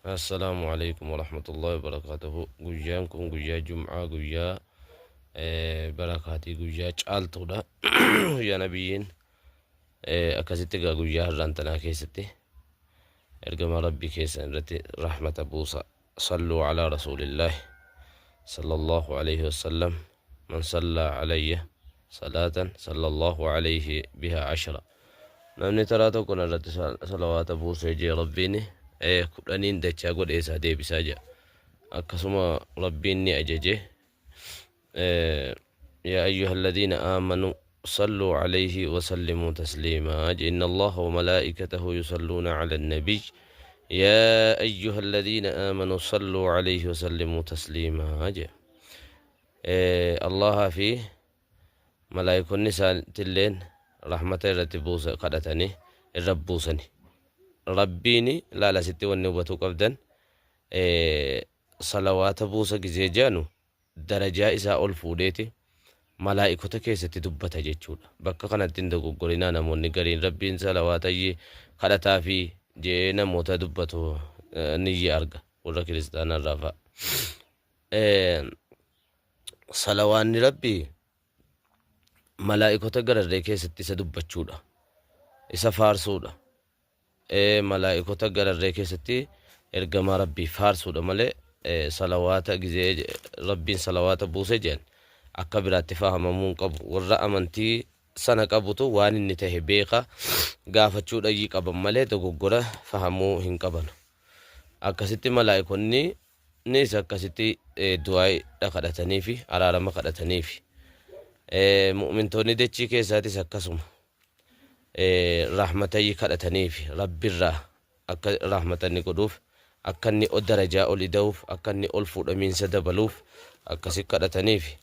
Assalaamu alaikum warahmatullahi wabarakaatuhu. Guyyaan kun guyyaa Jum'aa, guyyaa barakaatii, guyyaa caaltuudha. Guyyaa nabiyyiin akkasitti egaa guyyaa har'aan tanaa keessatti ergamaa Rabbii keessan irratti rahmata buusa. Salluu alaa rasuulillaahi sallallahu alaihi wasallam. Man sallaa alayya salaatan sallallahu alaihi biha ashra. Namni taraa tokko narratti salawaata buusee jee Rabbiin kudhaniin dachaa godhee isaa deebisaa jedha. Akkasuma Rabbiin ni ajaje, yaa ayyuhalladiina aamanuu salluu alayhi wa sallimuu tasliimaa je, inna Allaha wa malaa'ikatahu yusalluuna ala nabiy yaa ayyuhalladiina aamanuu salluu alayhi wa sallimuu tasliimaa je. Allahaa fi Malaa'ikonni isaatilleen rahmata irratti buusa kadhatanii irra buusani. Rabbiin laala, asitti wanni hubatuu qabdan, salawaata buusa gizee jedhanu darajaa isaa ol fuudheeti malaa'ikota keessatti dubbata jechuudha. Bakka kanatti hin dogoggorinaa. Namoonni gariin Rabbiin salawaata kadhataa fi je'ee namoota dubbatu niyyi arga warra kiristaanaa irraa fa'a. Salawaanni Rabbii malaa'ikota gararree keessatti isa dubbachuudha. Isa faarsuudha. Malaa'ikota gararree keessatti ergamaa Rabbii faarsuudha malee salawaata gizee Rabbiin salawaata buuse jedhan akka biraatti fahamamuu hin qabu. Warra amantii sana qabutu waan inni tahe beeka, gaafachuu dhayyii qaban malee dogoggora fahamuu hin qaban. Akkasitti malaa'ikonni nis akkasitti du'aa'idha kadhataniifi, araarama kadhataniifi. Mu'mintoonni dachii keessaatis akkasuma rahmatayyi kadhataniifi, Rabbirraa akka rahmata inni godhuuf, akka inni darajaa ol ida'uuf, akka inni ol fuudhamiinsa dabaluuf akkasi kadhataniifi.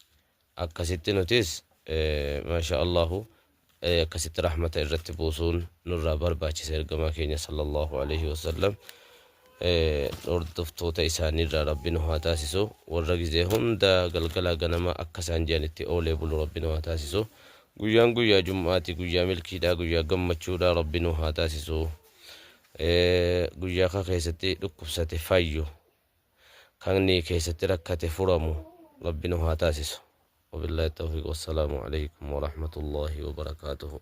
Akkasitti nutis, maashaa Allaahu, akkasitti rahmata irratti buusuun nurraa barbaachisa. Ergamaa keenya sallallahu alaihi wasallam hordoftoota isaaniirraa Rabbi nu haa taasisu. Warra gizee hunda galgalaa ganama akka isaan jedhanitti oolee bulu Rabbi nu haa taasisu. Guyyaan guyyaa Jum'aati, guyyaa milkiidha, guyyaa gammachuudha, Rabbi nu haa taasisu. Guyyaa ka keessatti dhukkubsate fayyu, kan keessatti rakkate furamu Rabbi nu haa taasisu. Wabillahi tawfiq, wassalaamu alaikum warahmatullahi wabarakaatuhu.